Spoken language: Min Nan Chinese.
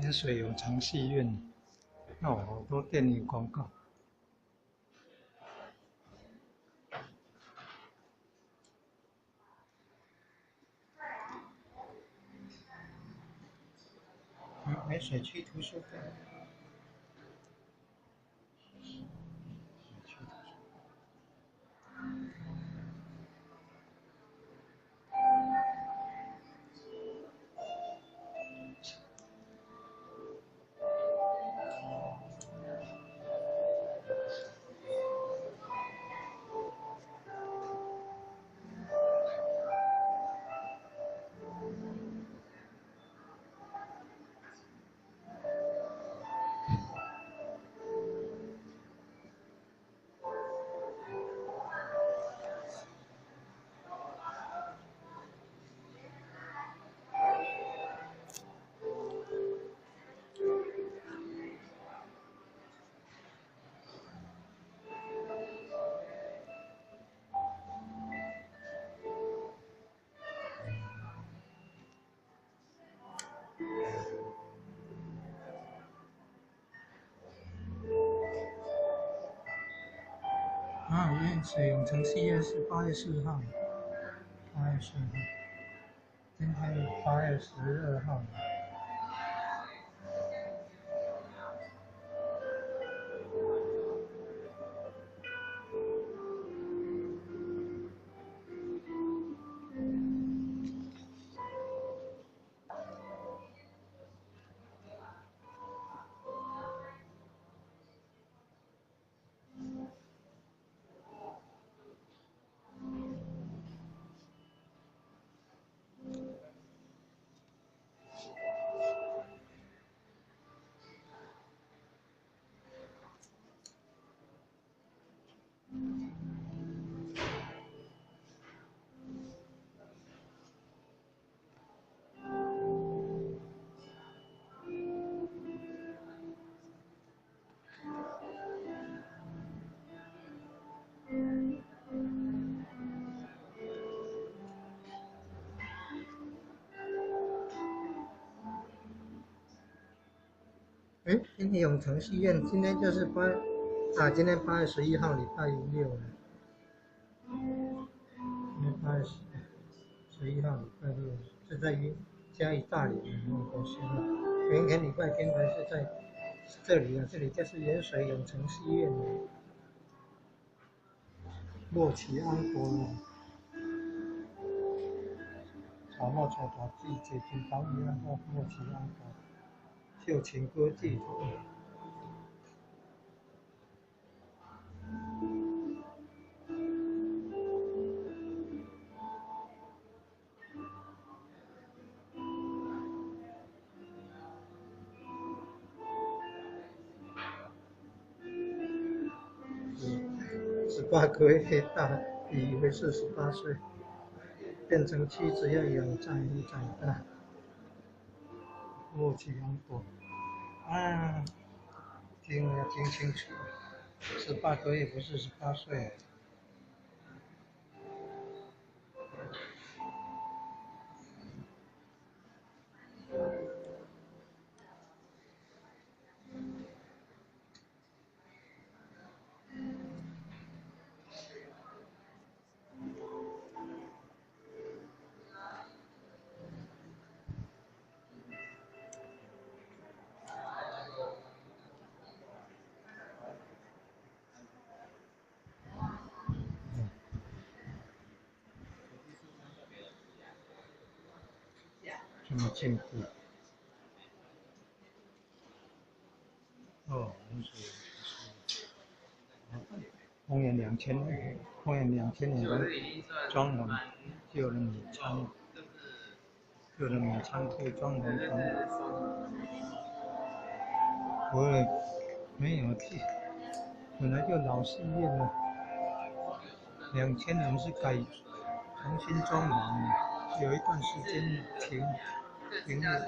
盐水永成戏院，哦，好多电影广告。盐水区图书馆。啊，盐水永成戏院是8月4号，8月4号，今天8月12号。哎，今天永成戏院，今天就是八啊，今天8月11号，礼拜六了。今天8月11号，礼拜六，是在嘉义大里的国小。明天礼拜天还是在这里啊，这里就是盐水永成戏院的莫奇安国草帽草大志坐金房一样，莫奇安国。旧情歌剧团。18个月大，以为是18岁，变成妻子要养长长大。莫奇安国，啊，听要听清楚，十八个月不是18岁。这么进步哦！公元两千年的装潢，旧的米仓库装潢房，我也没有记，本来就老戏院了，两千年是改重新装潢，有一段时间停。停了。